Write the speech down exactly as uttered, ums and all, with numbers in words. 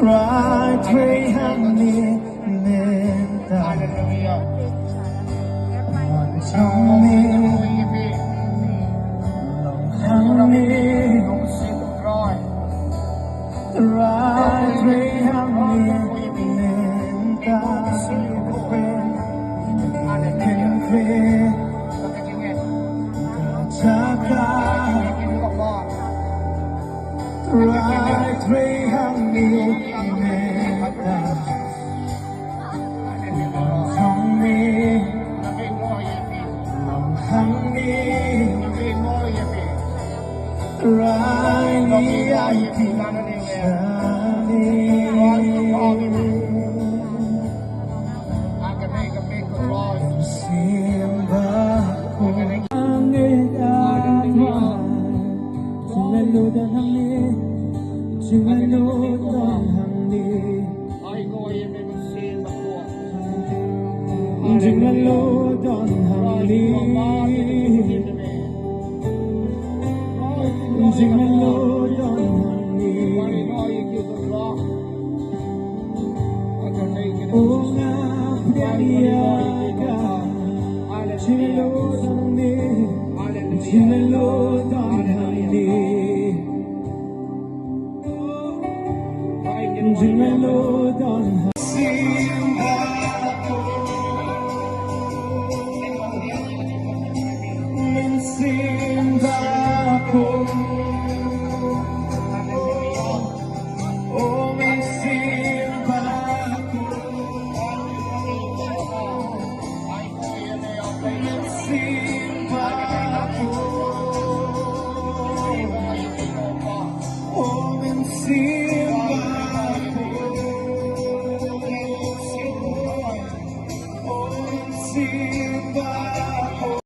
Rai trei hangne mynta. Haleluya. Wan hangne. Long hangne. Rai trei hangne mynta. Haleluya. Jaka. Rai trei hangne mynta. Long hangne, long hangne. Rai liang ïa phi shane. Sngewbha ko. Hangne, ah, Trai. Jingmut don hangne, jingmut don hangne. Jingmut don hangne. Jingmut don hangne. O nga pdiang ïa ka. Jingmut don hangne. Jingmut don hangne. Jingmut don hangne.